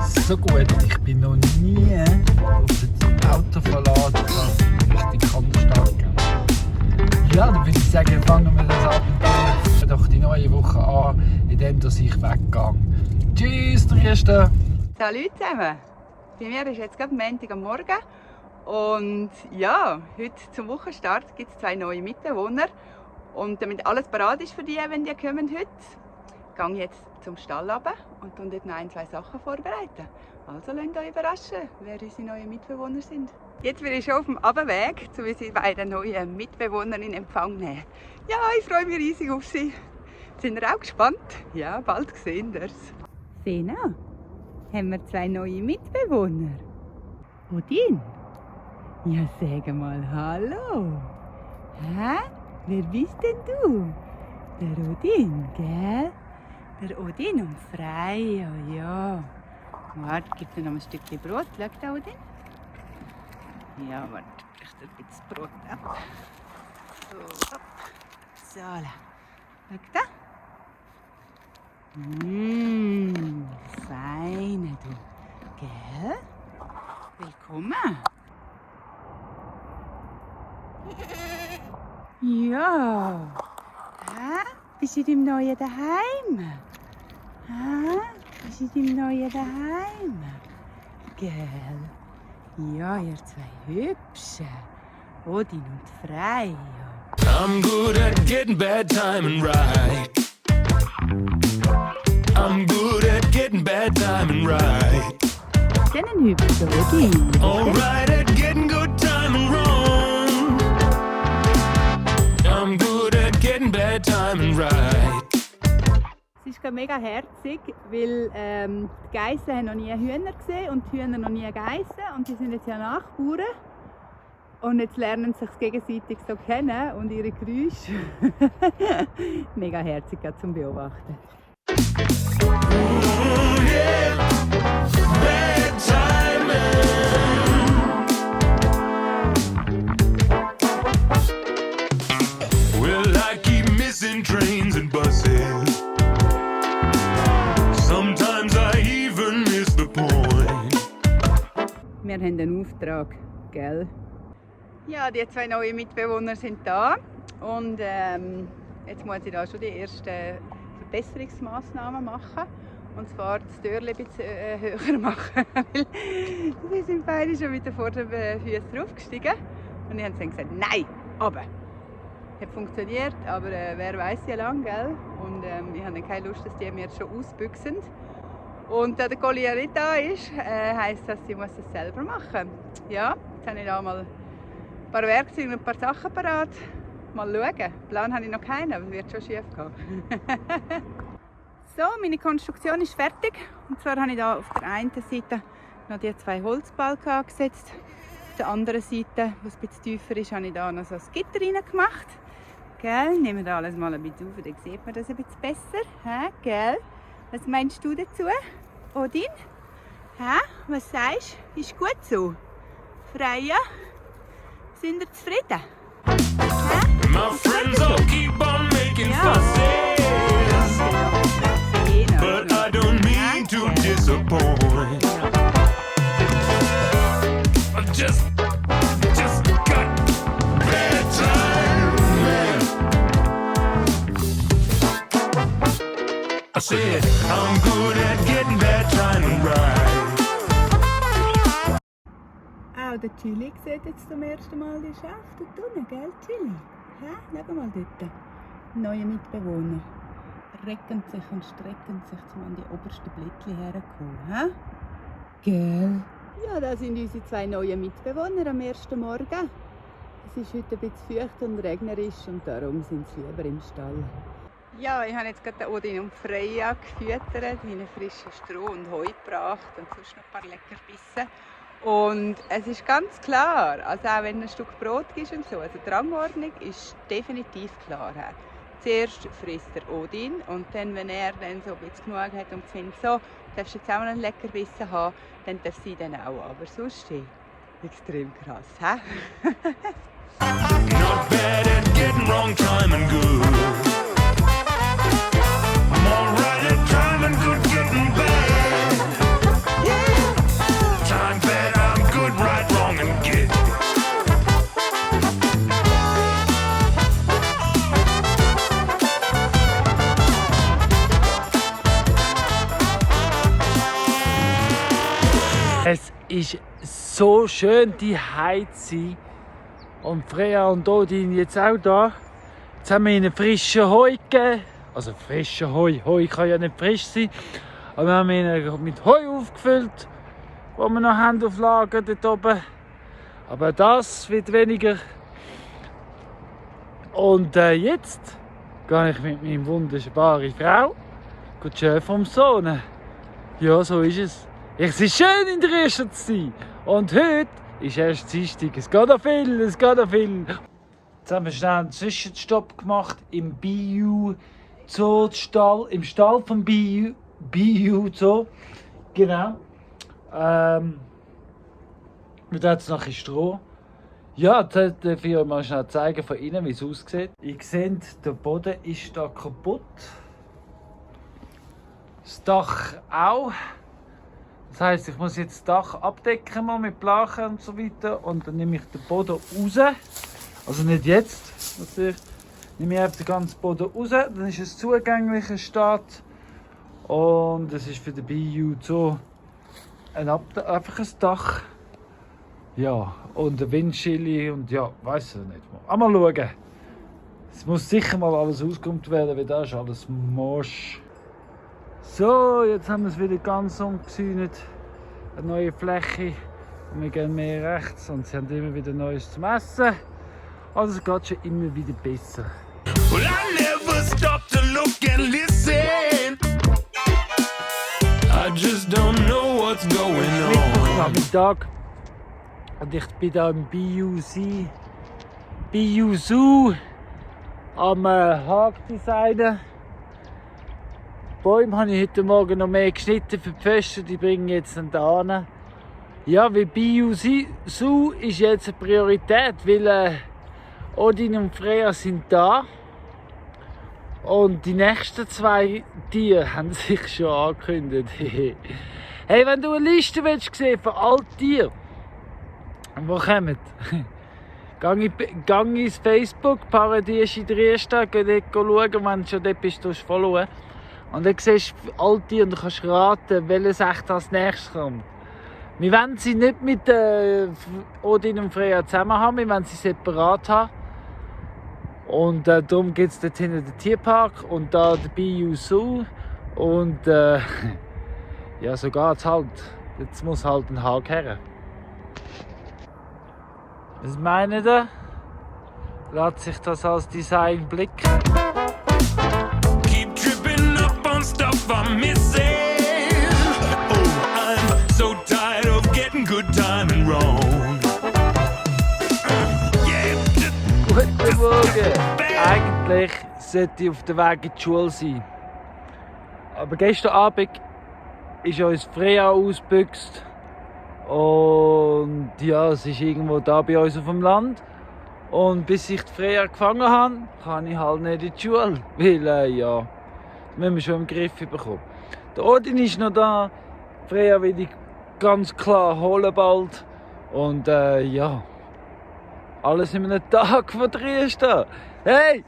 so gut. Ich bin noch nie auf das Auto verladen Richtung Kandersteg gegangen. Ja, dann würde ich sagen, fangen wir das Abenteuer doch die neue Woche an, indem ich weggehe. Tschüss, Tristan! Salut zusammen! Bei mir ist jetzt gerade Montag am Morgen und ja, heute zum Wochenstart gibt es 2 neue Mitbewohner. Und damit alles bereit ist für die, wenn die kommen heute, gehe ich jetzt zum Stall runter und dort noch 1, 2 Sachen vorbereiten. Also lasst euch überraschen, wer unsere neuen Mitbewohner sind. Jetzt bin ich schon auf dem Abendweg, um unsere beiden neuen Mitbewohner in Empfang zu nehmen. Ja, ich freue mich riesig auf sie. Sind ihr auch gespannt? Ja, bald sehen wir es. Sena, haben wir 2 neue Mitbewohner. Odin? Ja, sag mal Hallo. Hä? Wer bist denn du? Der Odin, gell? Der Odin und Freya, ja. Warte, gib dir noch ein Stückchen Brot. Schau da, Odin. Ja, warte, ich brich dir ein bisschen Brot ab. So, hopp. So, schau da. Feine, du. Gell? Willkommen. Ja. Hä? Bist du in deinem neuen Daheim? Hä? Bist du in deinem neuen Daheim? Gell? Ja, ihr 2 Hübsche. Odin und Freya. I'm good at getting bad timing right. I'm good at getting bad timing right. Einen hübschen Odin. Alright at getting good timing wrong. I'm good at getting bad timing right. Es ist mega herzig, weil die Geissen haben noch nie Hühner gesehen und die Hühner noch nie Geissen. Und sie sind jetzt ja Nachbarn. Und jetzt lernen sie sich gegenseitig so kennen und ihre Geräusche. Mega herzig zum Beobachten. Ooh, yeah. Bad timing. Well, I keep missing trains and buses. Sometimes I even miss the point. Wir haben einen Auftrag, gell? Ja, die 2 neuen Mitbewohner sind da und jetzt muss ich da schon die ersten Verbesserungsmaßnahmen machen. Und zwar das Türchen ein bisschen höher machen. Weil sie sind beide schon wieder vor den Füßen draufgestiegen. Und ich habe dann gesagt, nein, aber. Hat funktioniert, aber wer weiß wie lange, gell? Und ich habe dann keine Lust, dass die mir jetzt schon ausbüchsen. Und da der Colli ja nicht da ist, heisst das, sie muss das selber machen. Ja, jetzt habe ich da mal ein paar Werkzeuge und ein paar Sachen parat. Mal schauen. Plan habe ich noch keinen, aber es wird schon schief gehen. So, meine Konstruktion ist fertig. Und zwar habe ich da auf der einen Seite noch die 2 Holzbalken angesetzt. Auf der anderen Seite, wo es ein bisschen tiefer ist, habe ich da noch so ein Gitter rein gemacht. Gell? Nehmen wir da alles mal ein bisschen auf, dann sieht man das ein bisschen besser. Hä? Gell? Was meinst du dazu, Odin? Hä? Was sagst du? Ist gut so? Freya? Sind ihr zufrieden? Hä? My friends all keep on making fusses, but I don't mean to disappoint. I just got bad timing. I said I'm good at getting bad timing right. Auch der Chili sieht jetzt zum ersten Mal die Schaft dort unten, gell Chili? Hä? Schau mal dort. Neue Mitbewohner. Recken sich und strecken sich, um an die obersten Blättchen herzukommen. Hä? Gell? Ja, das sind unsere 2 neuen Mitbewohner am ersten Morgen. Es ist heute ein bisschen feucht und regnerisch und darum sind sie lieber im Stall. Ja, ich habe jetzt gerade Odin und Freya gefüttert, ihnen frisches Stroh und Heu gebracht und sonst noch ein paar Leckerbissen. Und es ist ganz klar, also auch wenn ein Stück Brot ist und so, also die Rangordnung ist definitiv klar. Zuerst frisst der Odin und dann, wenn er dann so ein bisschen genug hat und findet, so, darfst du jetzt auch noch ein Leckerbissen haben, dann darf sie dann auch. Aber sonst extrem krass, hä? Not bad at getting wrong timing good. I'm alright at timing good, getting bad. Yeah! Es ist so schön, die Heize. Und Freya und Odin jetzt auch da. Jetzt haben wir ihnen frischen Heu gegeben. Also frischen Heu. Heu kann ja nicht frisch sein. Aber wir haben ihnen mit Heu aufgefüllt, wo wir noch haben auf Lager dort oben. Aber das wird weniger. Und jetzt gehe ich mit meiner wunderbaren Frau schön vom Sohn. Ja, so ist es. Es ist schön in der Rüste zu sein. Und heute ist erst Dienstag. Es geht noch viel, es geht noch viel. Jetzt haben wir schnell einen Zwischenstopp gemacht im BU Zoo Stall, im Stall vom BU Zoo. Genau. Mit jetzt noch ein Stroh. Ja, jetzt darf ich euch mal schnell zeigen von innen, wie es aussieht. Ihr seht, der Boden ist da kaputt. Das Dach auch. Das heisst, ich muss jetzt das Dach abdecken mal mit Blachen und so weiter. Und dann nehme ich den Boden raus. Also nicht jetzt, natürlich. Nehme ich einfach den ganzen Boden raus. Dann ist es zugänglicher Staat. Und es ist für den BU Zoo einfach ein Dach. Ja, und eine Windschille und ja, weiß ich nicht. Mal schauen. Es muss sicher mal alles ausgeräumt werden, weil da ist alles Morsch. So, jetzt haben wir es wieder ganz umgesühnt. Eine neue Fläche. Und wir gehen mehr rechts und sie haben immer wieder Neues zum Essen. Also es geht schon immer wieder besser. Well, I never stop to look and listen. I just don't know what's going on. Mittwochnachmittag. Und ich bin da im BU Zoo am Haagdesignen. Die Bäume habe ich heute Morgen noch mehr geschnitten für die Pfosten, die bringen jetzt da hin. Ja, weil BU Zoo ist jetzt eine Priorität, weil Odin und Freya sind da. Und die nächsten 2 Tiere haben sich schon angekündigt. Hey, wenn du eine Liste willst sehen von allen Tieren, wo kommen? Gang ins Facebook, Paradies in Dresden, geh dort schauen, wenn du schon dort bist, folgen. Und dann siehst du alle Tiere und du kannst raten, welches echt als nächstes kommt. Wir wollen sie nicht mit Odin und Freya zusammen haben, wir wollen sie separat haben. Und darum gibt es dort hinten den Tierpark und da den BU Zoo. Und ja, so geht's halt. Jetzt muss halt ein Haken her. Was meint ihr? Lässt sich das als Design blicken? Keep tripping up on stuff I'm missing. Oh, I'm so tired of getting good timing wrong. Guten Morgen! Eigentlich sollte ich auf dem Weg in die Schule sein. Aber gestern Abend ist uns Freya ausgebüxt. Und ja, es ist irgendwo da bei uns auf dem Land. Und bis ich die Freya gefangen habe, kann ich halt nicht in die Schule. Weil, ja, das müssen wir schon im Griff bekommen. Der Odin ist noch da. Die Freya will ich ganz klar holen bald. Und ja, alles in einem Tag von Dresden. Hey!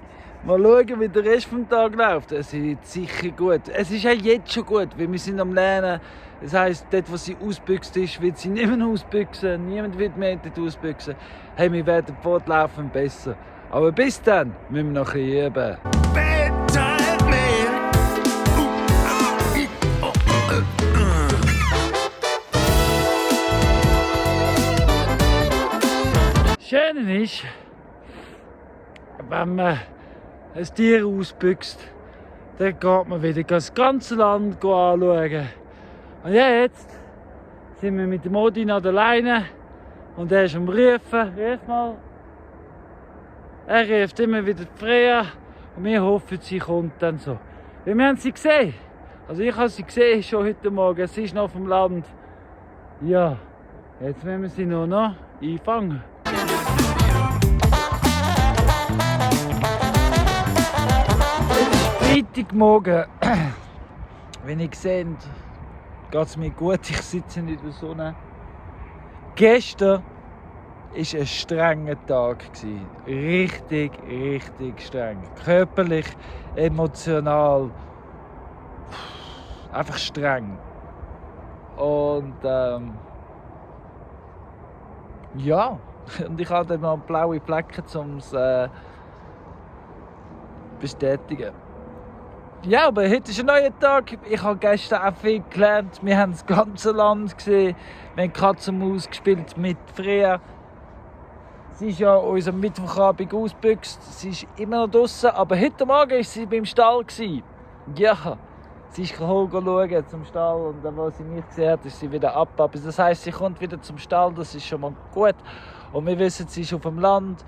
Mal schauen, wie der Rest des Tages läuft. Es ist sicher gut. Es ist auch jetzt schon gut, weil wir sind am Lernen. Das heisst, dort, wo sie ausbüchst ist, wird sie nicht mehr ausbüchsen. Niemand wird mehr dort ausbüchsen. Hey, wir werden fortlaufend besser. Aber bis dann müssen wir noch ein bisschen üben. Bedtime man. Das Schöne ist, wenn man ein Tier ausbüchst, dann geht man wieder das ganze Land anschauen. Und ja, jetzt sind wir mit dem Odin an der Leine und er ist am Rufen. Ruf mal. Er ruft immer wieder die Freya und wir hoffen, sie kommt dann so. Wir haben sie gesehen. Also ich habe sie gesehen schon heute Morgen. Sie ist noch auf dem Land. Ja, jetzt müssen wir sie nur noch einfangen. Freitagmorgen, wenn ihr seht, geht es mir gut, ich sitze in der Sonne. Gestern war ein strenger Tag. Richtig, richtig streng. Körperlich, emotional, einfach streng. Und Ja, und ich habe dann noch blaue Flecken, um es bestätigen. Ja, aber heute ist ein neuer Tag. Ich habe gestern auch viel gelernt. Wir haben das ganze Land gesehen. Wir haben Katz und Maus gespielt mit Freya. Sie ist ja unserem Mittwochabend ausgebüxt. Sie ist immer noch draußen, aber heute Morgen war sie beim Stall. Ja, sie ist schauen zum Stall und als sie mich gesehen hat, ist sie wieder ab. Aber das heisst, sie kommt wieder zum Stall, das ist schon mal gut. Und wir wissen, sie ist auf dem Land.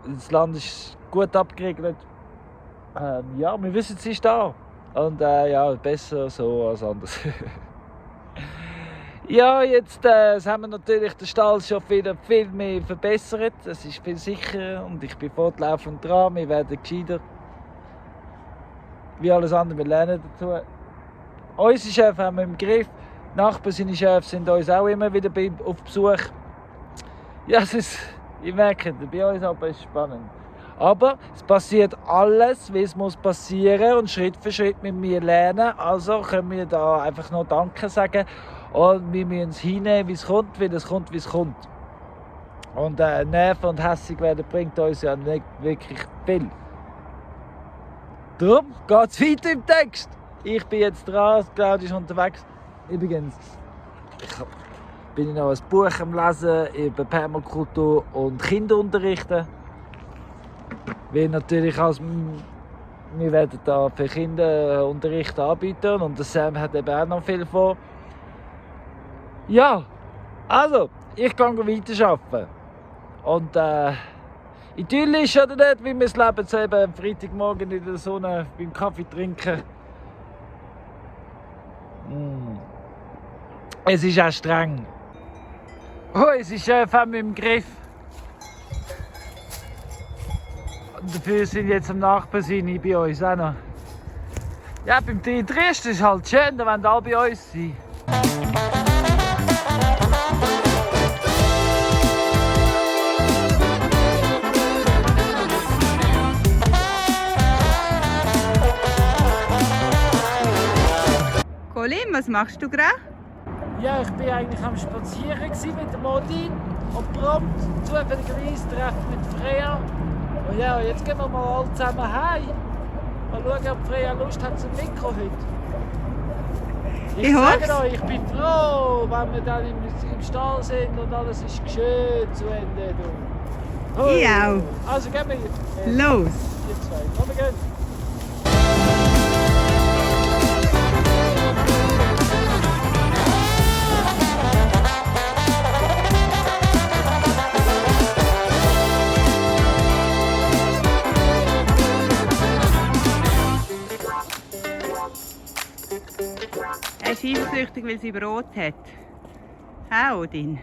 Das Land ist gut abgeregelt. Ja, wir wissen, sie ist da. Und ja, besser so als anders. Ja, jetzt haben wir natürlich den Stall schon wieder viel mehr verbessert. Es ist viel sicherer und ich bin fortlaufend dran. Wir werden gescheiter. Wie alles andere, wir lernen dazu. Unsere Chefs haben wir im Griff. Die Nachbarn, seine Chefs sind uns auch immer wieder auf Besuch. Ja, ich merke, bei uns aber ist es spannend. Aber es passiert alles, wie es muss passieren und Schritt für Schritt mit mir lernen. Also können wir da einfach noch Danke sagen. Und wir müssen es hinnehmen, wie es kommt, weil es kommt, wie es kommt. Und Nerven und hässig werden bringt uns ja nicht wirklich viel. Darum geht es weiter im Text. Ich bin jetzt dran, Claudia ist unterwegs. Übrigens, bin ich noch ein Buch am Lesen über Permakultur und Kinderunterrichten. Weil natürlich wir werden da für Kinderunterricht anbieten und der Sam hat eben auch noch viel vor. Ja, also, ich kann weiterarbeiten. Und idyllisch oder nicht, wie wir es leben, so eben am Freitagmorgen in der Sonne beim Kaffee trinken. Es ist auch streng. Oh, es ist fast im Griff. Und dafür sind jetzt am Nachbarn bei uns auch noch. Ja, beim Dresden ist es halt schön, da wollen alle bei uns sein. Colin, was machst du gerade? Ja, ich war eigentlich am Spazieren mit dem Odin und prompt zufälligerweise treffen mit Freya. Und ja, jetzt gehen wir mal alle zusammen heim. Mal schauen, ob Freya Lust hat zum Mikro heute. Ich sage euch, ich bin froh, wenn wir dann im Stall sind und alles ist schön zu Ende. Ich auch. Also gehen wir Los! Ihr zwei, komm, wir gehen. Er ist eifersüchtig, weil sie Brot hat. Auch, Odin.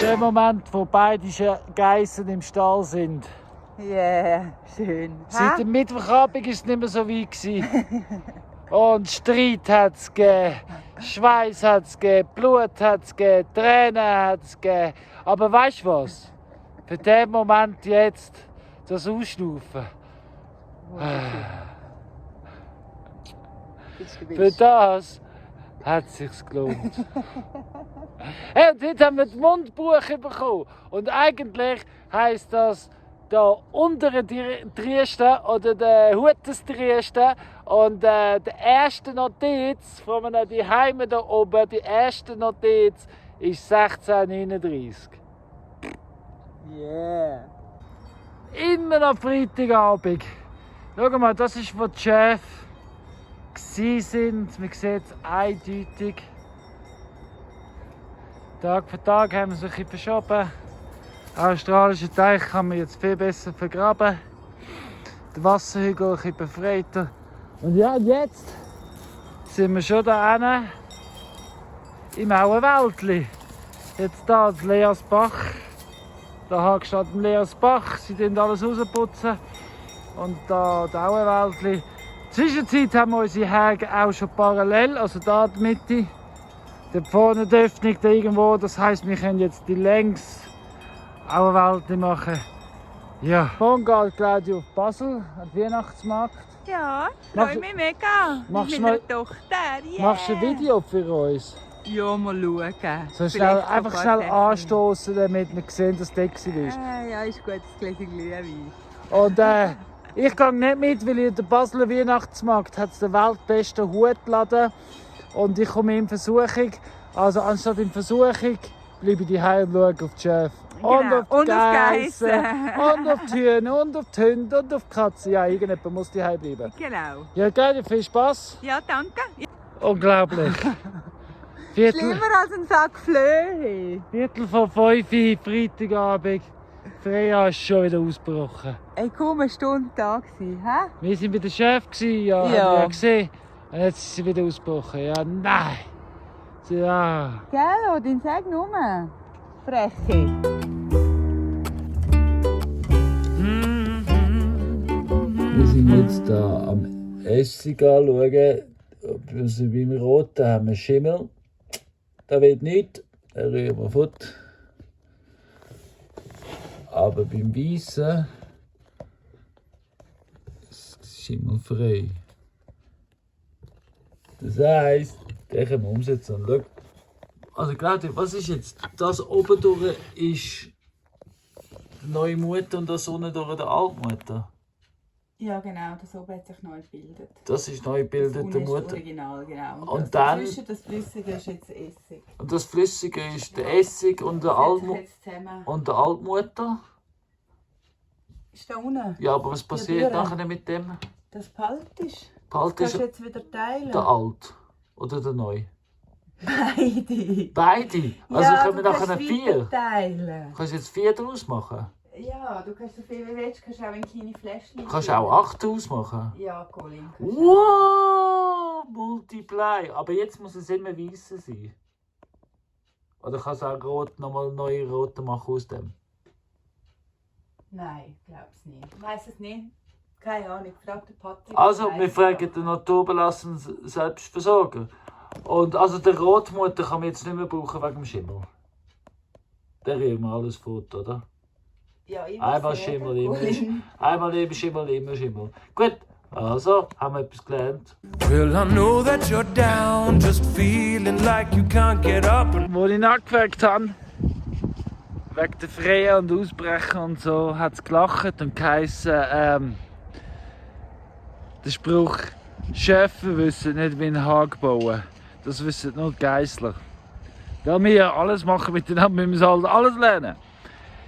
Der Moment, wo beide Geissen im Stall sind. Ja, yeah, schön. Seit dem Mittwochabend war es nicht mehr so weit. Und Streit hat es gegeben, Schweiß hat es gegeben, Blut hat es gegeben, Tränen hat es gegeben. Aber weißt du was? Für den Moment jetzt, das Ausschnaufen. Für das hat es sich gelohnt. Hey, und jetzt haben wir das Mundbuch bekommen. Und eigentlich heisst das der untere Trieste oder der Hutenstrieste. Und die erste Notiz von einem Heime da oben, die erste Notiz ist 1639. Yeah. Immer noch Freitagabend. Schau mal, das ist, wo die Chefs sind. Man sieht es eindeutig. Tag für Tag haben wir sich ein bisschen verschoben. Den australischen Teich kann man jetzt viel besser vergraben. Der Wasserhügel ein bisschen befreiter. Und ja, jetzt sind wir schon da hinten im Auenwäldli. Jetzt hier das Leasbach. Da steht ein Leasbach. Sie putzen alles rausputzen. Und da das Auenwäldli. Zwischenzeit haben wir unsere Häge auch schon parallel, also da in der Mitte. Da vorne die Öffnung da irgendwo, das heisst, wir können jetzt die längs Auenwäldli machen. Ja. Morgen geht Claudia auf Basel, an den Weihnachtsmarkt. Ja, freue mich mega. Machst mit du mal- meiner Tochter. Yeah. Machst du ein Video für uns? Ja, mal schauen. So schnell, einfach schnell anstoßen, damit wir sehen, dass du bist. Ja, ist gut, das Gläschen Glühwein. Und ich gehe nicht mit, weil in der Basler Weihnachtsmarkt hat es den weltbesten Hutladen. Und ich komme in Versuchung. Also anstatt in Versuchung bleibe ich daheim und schaue auf die Chef. Genau. Und auf die Geissen. Und auf die Hühner, und auf die Hunde, und auf die Katzen. Ja, irgendjemand muss daheim bleiben. Genau. Ja, geil, viel Spaß. Ja, danke. Unglaublich. Schlimmer als ein Sack Flöhe. Viertel vor 5 Uhr, Freitagabend. Freya ist schon wieder ausgebrochen. Ey, kaum eine Stunde da gewesen, hä? Wir waren bei der Chef, ja, haben wir ja gesehen. Und jetzt ist sie wieder ausgebrochen. Ja, nein. Ja. Gell, Odin, sag nur. Freche. Wir sind jetzt hier am Essig anschauen. Also beim Roten haben wir Schimmel. Da will nichts, den rühren wir fort. Aber beim Weißen ist es schimmelfrei. Das heisst, den können wir umsetzen. Und schau. Also Claudia, was ist jetzt? Das oben durch ist die neue Mutter und das unten durch die Altmutter? Ja, genau, das oben hat sich neu gebildet. Das ist neu gebildete Das Mutter. ist Original, genau. Und dann, das Flüssige ist jetzt Essig. und das Flüssige ist der Essig und der Altmutter. Ist da unten? Ja, aber was passiert Dürre. nachher mit dem? Das Palt ist. Bald Das ist kannst du jetzt wieder teilen. der Alt oder der Neu? Beide. Beide? Also ja, können wir du nachher kannst 4? teilen. Kannst du jetzt 4 draus machen? Ja, du kannst so viel wie willst, kannst auch in kleine Fläschchen. Kannst du auch 8 draus machen? Ja, Colin. Wow! Multiply! Aber jetzt muss es immer weiss sein. Oder kannst du auch rot, nochmal neue rote machen aus dem? Nein, glaub's nicht. Ich weiss es nicht. Keine Ahnung, frag den Patrick. Also, wir fragen den naturbelassenen Selbstversorger. Und also der Rotmutter kann man jetzt nicht mehr brauchen wegen dem Schimmel. Der rühren wir alles fort, oder? Ja, Einmal Schimmel, immer Schimmel. Einmal immer Schimmel, immer Schimmel. Gut, also haben wir etwas gelernt. Well, I know that you're down, just feeling like you can't get up. Als ich nachgefragt habe, wegen der Freya und Ausbrechen und so, hat es gelacht und geheissen, der Spruch, Schöffe wissen nicht, wie ein Hag bauen. Das wissen nur die Geissler. Da wir alles machen miteinander, müssen wir halt alles lernen.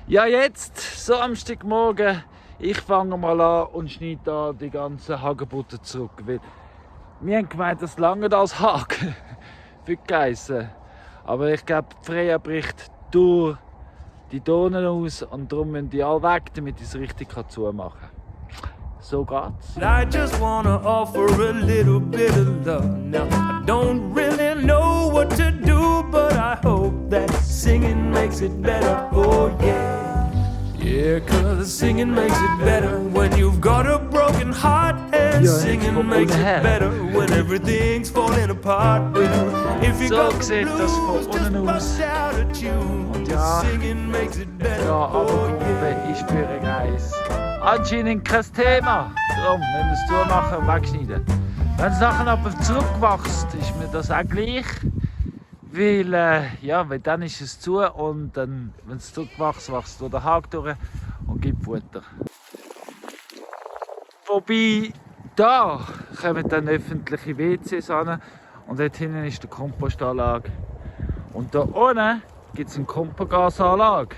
Ja, jetzt, Samstagmorgen, ich fange mal an und schneide da die ganzen Hagebutten zurück. Weil wir haben gemeint, das lange als Haken für die Geissen. Aber ich glaube, Freya bricht durch die Donen aus und darum müssen die alle weg, damit ich es richtig zumachen kann. So geht's. I just wanna offer a little bit of love. Now, I don't really know what to do, but I hope that singing makes it better. Oh yeah. Yeah, 'cause singing makes it better when you've got a broken heart. And singing makes it better when everything's falling apart. Well, if you So got the sieht das von blues, just unten aus. bust out a tune. Und ja, Singing makes it better. ja, aber Oh Gruppe, ich spüre Reis. Anscheinend kein Thema. Darum, wenn wir es zumachen und wegschneiden. Wenn es nachher aber zurückwächst, ist mir das auch gleich. Weil dann ist es zu und dann, wenn es zurückwächst, wächst durch den Haken durch und gibt Futter. Wobei, da kommen dann öffentliche WCs an und dort hinten ist die Kompostanlage. Und da unten gibt es eine Kompogasanlage.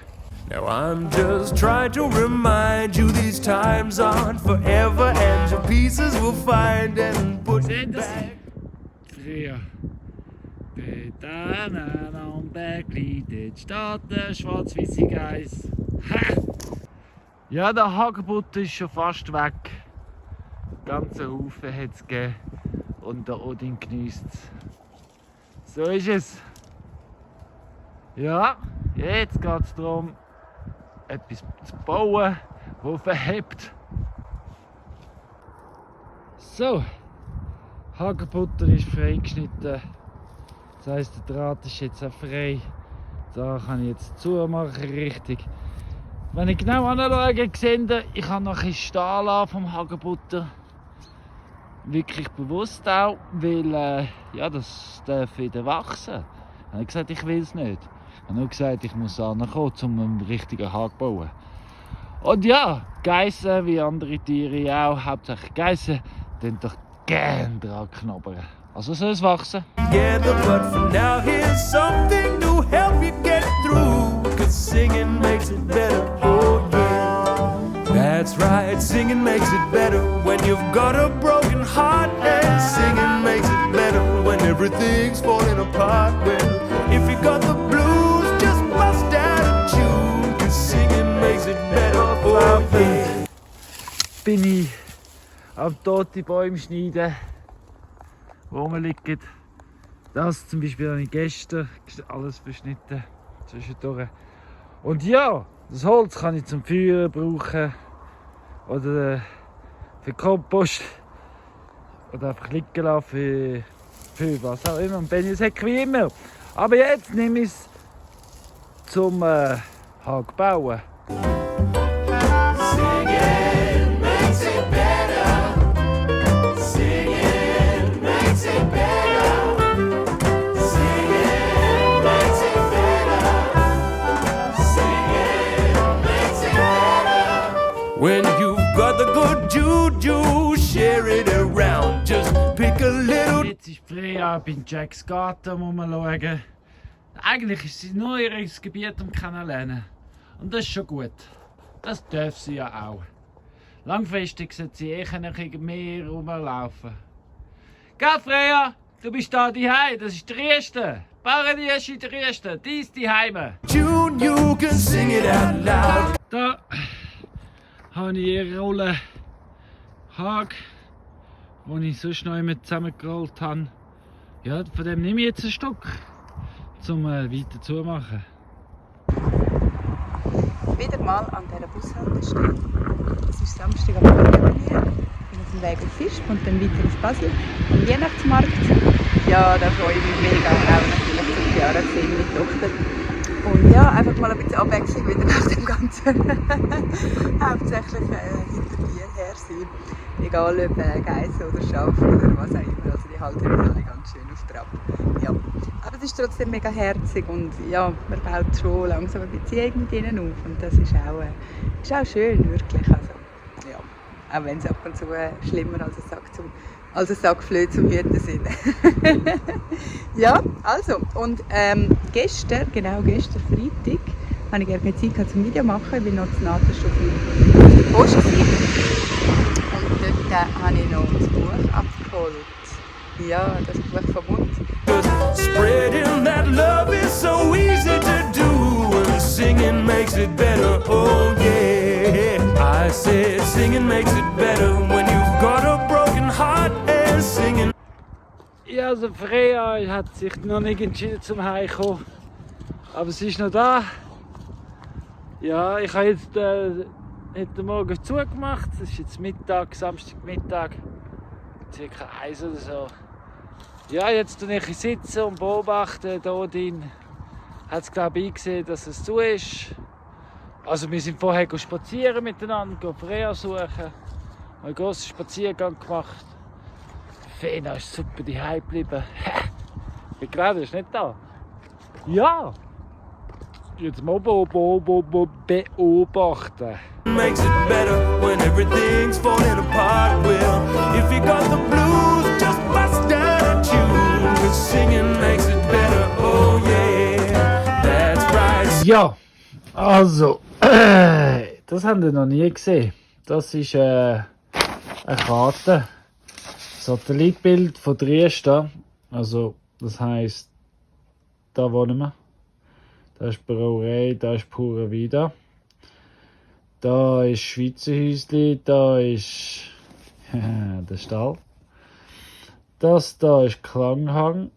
Now I'm just trying to remind you these times aren't forever and your pieces will find and put it back. Früher. Betan am Berg liegt steht der schwarz-weisse Geiss. Ha! Ja, der Hagebutten ist schon fast weg. Ganze Haufen hat es gegeben und der Odin genießt es. So ist es. Ja, jetzt geht es darum, etwas zu bauen, das verhebt. So, Hagebutter ist freigeschnitten. Das heisst, der Draht ist jetzt auch frei. Da kann ich jetzt zumachen, richtig. Wenn ich genau anschaue, sehe ich, ich habe noch ein Stahl an vom Hagebutter. Wirklich bewusst auch, weil ja, das darf wieder wachsen. Dann habe ich gesagt, ich will es nicht. Ich habe nur gesagt, ich muss ankommen, um einen richtigen Hag zu bauen. Und ja, Geissen, wie andere Tiere auch, hauptsächlich Geissen, tun doch gern dran knabbern. Also soll es wachsen. Together, but for now, here's something to help you get through. Cause singing makes it better, oh yeah. That's right, singing makes it better when you've got a broken heart. And singing makes it better when everything's falling apart. Well, if you got the blues, just bust out a tune. Cause singing makes it better, oh yeah. Bin ich am toten Bäume schneiden, wo rumliegen. Das zum Beispiel habe ich gestern alles beschnitten zwischendurch. Und ja, das Holz kann ich zum Feuer brauchen oder für Kompost oder einfach liegen lassen für was auch immer. Und Benny-Säcke wie immer. Aber jetzt nehme ich es zum Hag bauen. When you've got the good juju, share it around. Just pick a little. Jetzt ist Freya bei Jacks Garten, muss man schauen. Eigentlich ist sie nur ihr Gebiet kennenlernen. Und das ist schon gut. Das darf sie ja auch. Langfristig sollte sie ein bisschen mehr rumlaufen. Gell, Freya? Du bist da daheim, das ist der erste. Paradies ist der erste, dies die Heime. Tune, you can sing it out loud. Da habe ich ihre Rolle Hag, die ich sonst noch immer zusammengerollt habe. Ja, von dem nehme ich jetzt ein Stück, um weiter zu machen. Wieder mal an dieser Bushaltestelle. Es ist Samstag am Morgen hier. Ich bin auf dem Weg auf Fisch und dann weiter ins Basel am Weihnachtsmarkt. Ja, da freue ich mich mega. Auch natürlich zum Jahre gesehen, meine Tochter. Und ja, einfach mal ein bisschen Abwechslung wieder nach dem Ganzen. Hauptsächlich hinter dir her sein. Egal ob Geissen oder Schaf oder was auch immer. Also die halten mich alle ganz schön auf Trab. Ja. Aber es ist trotzdem mega herzig und ja, man baut schon langsam eine Beziehung mit ihnen auf. Und das ist auch schön, wirklich. Also, ja. Auch wenn es ab und zu schlimmer als ein Sack Flöhe zum Hüten sind. Ja, also, und gestern Freitag, habe ich gar keine Zeit zum Video machen. Ich bin noch zu Nahtenschuh auf der Post und dort habe ich noch das Buch abgeholt. Ja, das Buch vom Mund. Spreading that love is so easy to do. And singing makes it better, oh yeah. I said singing makes it better when you've got a broken heart and singing. Ja, also Freya hat sich noch nicht entschieden zum Heimkommen, aber sie ist noch da. Ja, ich habe jetzt heute Morgen zugemacht. Es ist jetzt Mittag, Samstagmittag, ca. 1 oder so. Ja, jetzt tue ich sitzen und beobachte. Hier drin hat es, glaube ich, eingesehen, dass es zu ist. Also wir sind vorher spazieren miteinander, Freya suchen. Einen grossen Spaziergang gemacht. Fena ist super daheim geblieben. Ich glaube, er ist nicht da. Ja! Jetzt mal beobachten. Makes it better when everything's falling apart. Well, if you got the blues, just bust down a tune. 'Cause singing makes it better, oh yeah. That's right. Ja, also, das habt ihr noch nie gesehen. Das ist eine Karte. Satellitbild von Triest. Also, das heisst, da wohnen wir. Da ist die Brauerei, da ist Pura Vida. Da ist Schweizer Häusli, da ist der Stall. Das da ist Klanghang.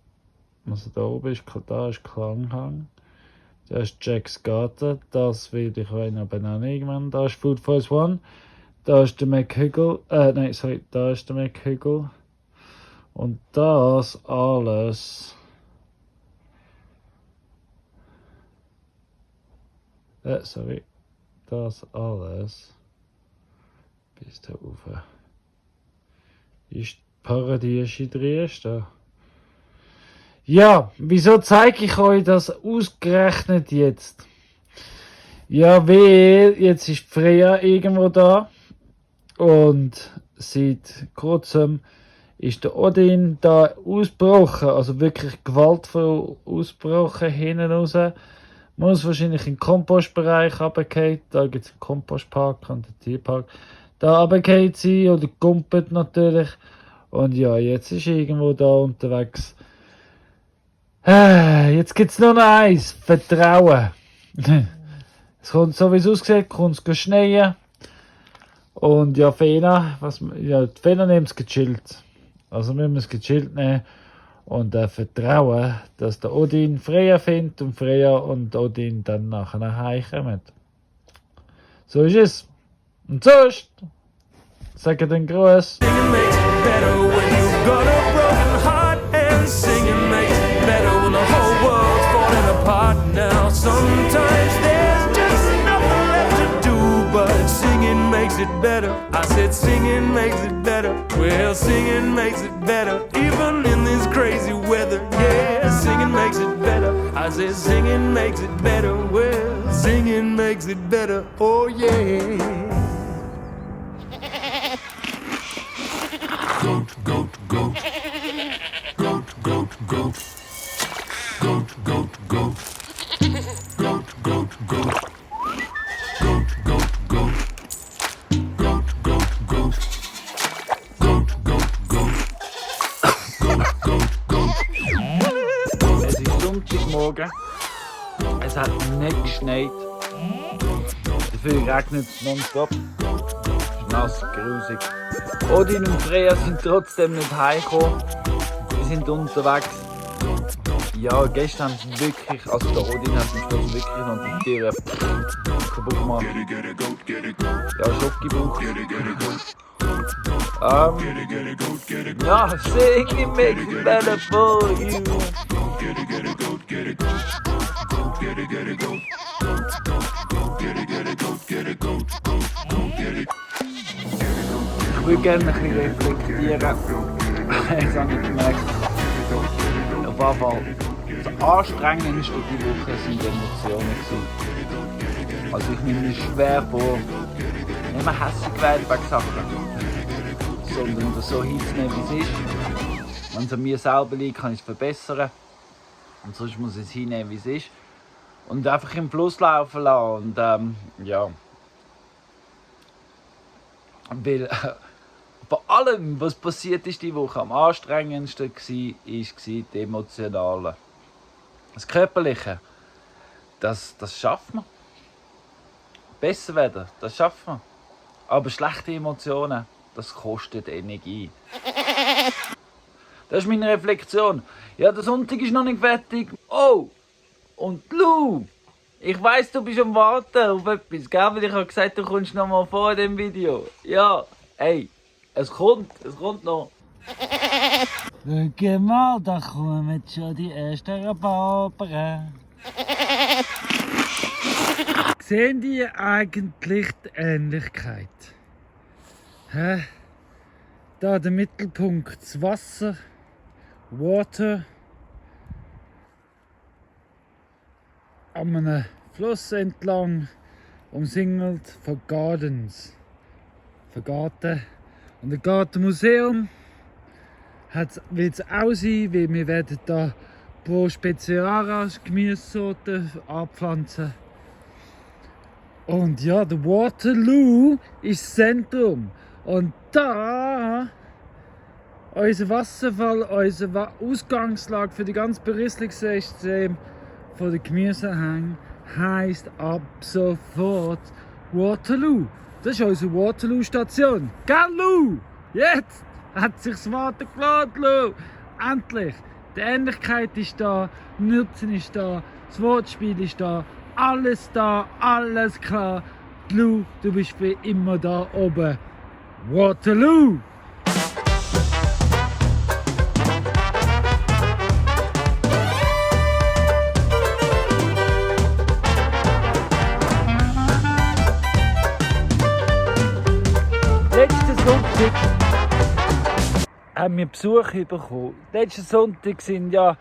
Also da oben ist, da ist Klanghang. Da ist Jacks Garten. Das will ich euch noch benennen irgendwann. Da ist Food Force One. Da ist der McHügel. Da ist der McHügel. Und das alles. Das alles bis da oben ist Paradies in Triest. Ja, wieso zeige ich euch das ausgerechnet jetzt? Ja, weil jetzt ist Freya irgendwo da und seit kurzem ist der Odin da ausgebrochen, also wirklich gewaltvoll ausgebrochen hinten raus. Muss wahrscheinlich in den Kompostbereich runtergehen, da gibt es einen Kompostpark und einen Tierpark. Da runtergehen sie oder kumpelt natürlich. Und ja, jetzt ist er irgendwo da unterwegs. Jetzt gibt es nur noch eins, Vertrauen. Es kommt, so wie es aussieht, kommt es schneien. Und ja, Fena, die Fena nimmt es gechillt. Also müssen wir es gechillt nehmen und vertrauen, dass der Odin Freya findet und Freya und Odin dann nachher nach Hause kommen. So ist es. Und sonst, sage den Gruß. Singing makes it better. I said singing makes it better. Well, singing makes it better. Even in this crazy weather. Yeah, singing makes it better. I said singing makes it better. Well, singing makes it better. Oh yeah. Goat, goat, goat. Goat, goat, goat. Goat, goat, goat. Goat, goat, goat. Goat, goat, goat. Goat, goat, goat. Goat, goat, goat. Goat, goat, goat. Es ist Sonntagmorgen. Es hat nicht geschneit. Dafür regnet es nonstop. Es ist nass, grusig. Odin und Freya sind trotzdem nicht heimgekommen. Sie sind unterwegs. Ja, gestern haben sie wirklich, also der Odin hat am Schluss wirklich noch die Tiere kaputt gemacht. Ja, Schokibauch. Ja, singing makes it better for you. Ich würde gerne ein bisschen reflektieren. Ich habe nicht gemerkt. Auf jeden Fall, das Anstrengendste die Woche waren die Emotionen. Also ich nehme mir schwer vor, nicht mehr hässlich werden wegen Sachen, sondern das so hinzunehmen, wie es ist. Wenn es an mir selber liegt, kann ich es verbessern. Und sonst muss ich es hinnehmen, wie es ist. Und einfach im Fluss laufen lassen. Und ja. Weil bei allem, was passiert ist die Woche, am anstrengendsten war die emotionale. Das Körperliche, das schaffen wir. Besser werden, das schaffen wir. Aber schlechte Emotionen, das kostet Energie. Das ist meine Reflexion. Ja, der Sonntag ist noch nicht fertig. Oh, und Lou, ich weiss, du bist am Warten auf etwas, gell? Weil ich habe gesagt, du kommst noch mal vor in dem Video. Ja, hey, es kommt noch. Schau mal, da kommen schon die ersten Rhabarberen. Sehen die eigentlich die Ähnlichkeit? Hä? Da der Mittelpunkt, das Wasser, Water, an einem Fluss entlang, umsingelt von Gardens, von Garten. Und ein Gartenmuseum wird es auch sein, weil wir werden da pro Speziaras Gemüsesorten anpflanzen. Und ja, der Waterloo ist das Zentrum. Und da, unser Wasserfall, unsere Ausgangslage für die ganze Berieselungssystem von den Gemüsehängen heisst ab sofort Waterloo. Das ist unsere Waterloo-Station. Gell, Lou? Jetzt hat sich's Warten gelohnt, Lou. Endlich. Die Ähnlichkeit ist da, der Nutzen ist da, das Wortspiel ist da, alles klar. Lou, du bist für immer da oben. Waterloo! Letzten Sonntag haben wir Besuch bekommen. Letzten Sonntag sind ja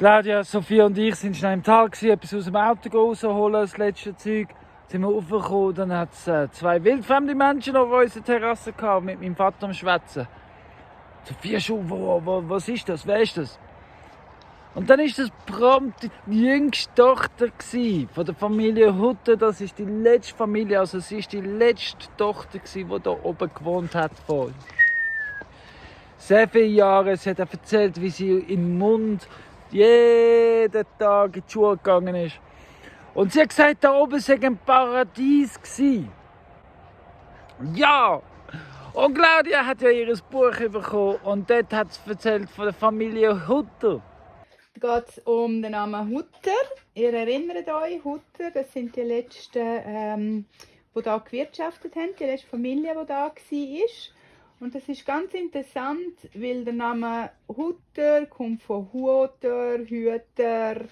Claudia, Sophie und ich sind schnell im Tal gewesen, etwas aus dem Auto rausholen, das letzte Zeug. Sind wir raufgekommen, dann hat es 2 wildfremde Menschen auf unserer Terrasse gehabt, mit meinem Vater am Schwätzen. Sophia schon, was ist das? Wer ist das? Und dann ist das prompt die jüngste Tochter von der Familie Hutter. Das ist die letzte Familie, also sie ist die letzte Tochter die da oben gewohnt hat vor sehr vielen Jahren. Sie hat erzählt, wie sie im Mund jeden Tag in die Schule gegangen ist. Und sie hat gesagt, da oben sei ein Paradies gewesen. Ja! Und Claudia hat ja ihr Buch bekommen und dort hat sie erzählt von der Familie Hutter. Da geht es um den Namen Hutter. Ihr erinnert euch, Hutter, das sind die letzten, die hier gewirtschaftet haben, die letzte Familie, die da war. Und das ist ganz interessant, weil der Name Hutter kommt von Huter, Hüter.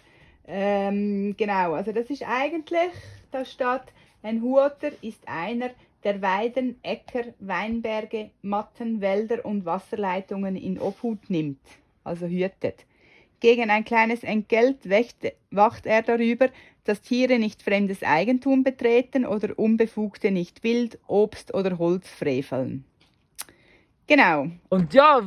Genau, also das ist eigentlich, da steht, ein Huter ist einer, der Weiden, Äcker, Weinberge, Matten, Wälder und Wasserleitungen in Obhut nimmt, also hütet. Gegen ein kleines Entgelt wacht er darüber, dass Tiere nicht fremdes Eigentum betreten oder Unbefugte nicht Wild, Obst oder Holz freveln. Genau. Und ja,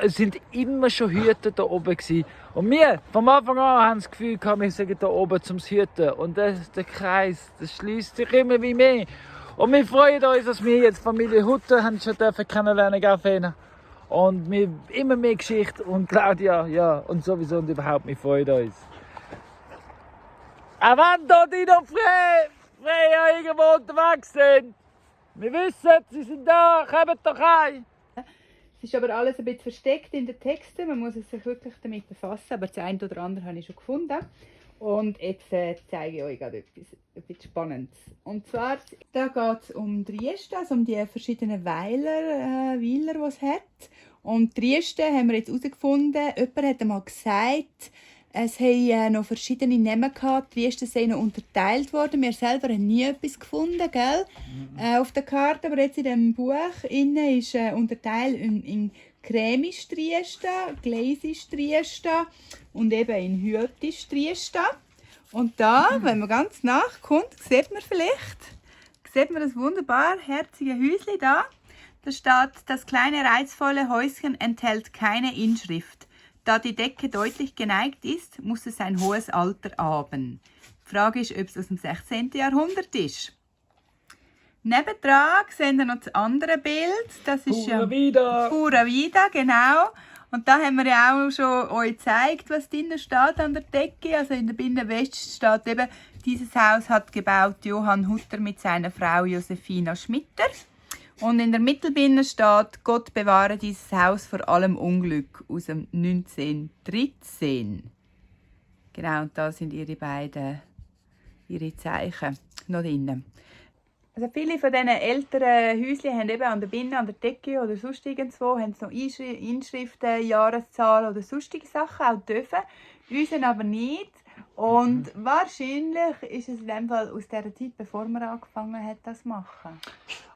es sind immer schon Hüter da oben gewesen. Und wir, vom Anfang an, haben das Gefühl gehabt, wir sind da oben zum Hüten. Und der Kreis, das schließt sich immer wie mehr. Und wir freuen uns, dass wir jetzt Familie Hutter haben schon kennenlernen dürfen. Und wir immer mehr Geschichte und Claudia, ja, und sowieso und überhaupt, wir freuen uns. Auch wenn da die noch Freya irgendwo unterwegs sind, wir wissen, sie sind da, kommt doch rein. Es ist aber alles ein bisschen versteckt in den Texten, man muss sich wirklich damit befassen, aber das eine oder andere habe ich schon gefunden. Und jetzt zeige ich euch gerade etwas Spannendes. Und zwar, da geht es um Trieste, also um die verschiedenen Weiler, die es hat. Und Trieste haben wir jetzt herausgefunden, jemand hat einmal gesagt, es haben noch verschiedene Namen gehabt, Trieste sind noch unterteilt worden. Wir selber haben nie etwas gefunden, gell? Auf der Karte, aber jetzt in dem Buch innen ist unterteilt in Cremisch Trieste, Gleisisch Trieste und eben in Hürtisch Trieste. Und da, wenn man ganz nachkommt, sieht man das wunderbar herzige Häuschen da. Da steht, das kleine reizvolle Häuschen enthält keine Inschrift. Da die Decke deutlich geneigt ist, muss es ein hohes Alter haben. Die Frage ist, ob es aus dem 16. Jahrhundert ist. Nebendran sehen wir noch das andere Bild. Das ist Pura Vida. Pura Vida, genau. Und da haben wir ja auch schon euch gezeigt, was drinnen steht an der Decke. Also in der Binnenwest steht eben, dieses Haus hat gebaut Johann Hutter mit seiner Frau Josefina Schmitter. Und in der Mittelbinne steht, Gott bewahre dieses Haus vor allem Unglück aus dem 1913. Genau, und da sind ihre Zeichen noch drin. Also viele von diesen älteren Häuschen haben eben an der Binne, an der Decke oder sonst irgendwo haben noch Inschriften, Jahreszahl oder sonstige Sachen auch dürfen. Unseren aber nicht. Und wahrscheinlich ist es in dem Fall aus dieser Zeit, bevor man angefangen hat, das zu machen.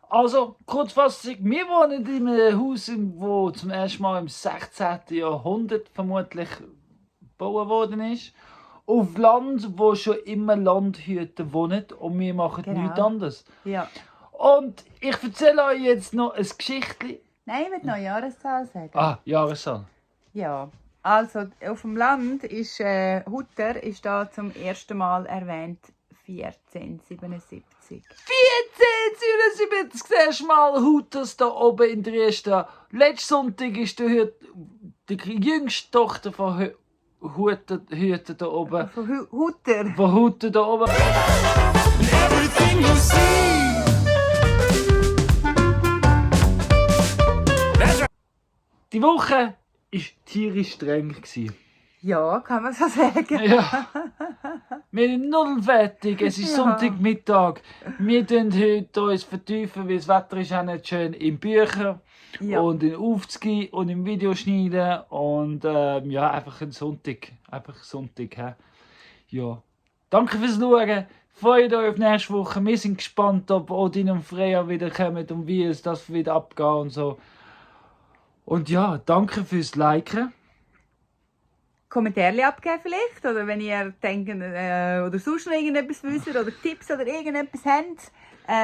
Also, Kurzfassung, wir wohnen in einem Haus, das zum ersten Mal im 16. Jahrhundert vermutlich gebaut worden ist. Auf Land, wo schon immer Landhüter wohnen und wir machen nichts anderes. Ja. Und ich erzähle euch jetzt noch ein Geschichtchen. Nein, ich will noch eine Jahreszahl sagen. Ah, Jahreszahl. Ja, also auf dem Land ist Hutter ist da zum ersten Mal erwähnt 1477. 1477, das erste Mal Hutters da oben in Dresden. Letzten Sonntag ist die jüngste Tochter von Hutter da oben. Von Hutter. Von Hutter da oben. Everything you see. Die Woche war tierisch streng. Ja, kann man so sagen. Ja. Wir sind null fertig. Es ist Sonntagmittag. Wir tun heute uns vertiefen, weil das Wetter ist auch nicht schön, in Bücher und in Aufzüge und im Videoschneiden. Und ja, einfach ein Sonntag. Einfach Sonntag. He? Ja. Danke fürs Schauen. Freut euch auf nächste Woche. Wir sind gespannt, ob Odin und Freya wieder kommen und wie es das wieder abgeht und so. Und ja, danke fürs Liken. Kommentare abgeben vielleicht. Oder wenn ihr denkt, oder sonst noch irgendetwas wisst oder Tipps oder irgendetwas habt,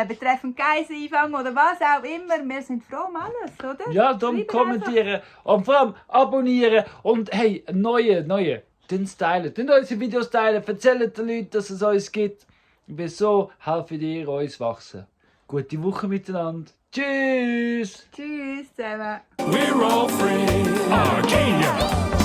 betreffend Geiseleinfang oder was auch immer. Wir sind froh um alles, oder? Ja, dann kommentieren und vor allem abonnieren. Und hey, neue, den stylen, den unsere Videos teilen, erzählen den Leuten, dass es uns gibt. Und so helfen ihr uns wachsen. Gute Woche miteinander. Tschüss! Tschüss zusammen. We're all free. Arcadia.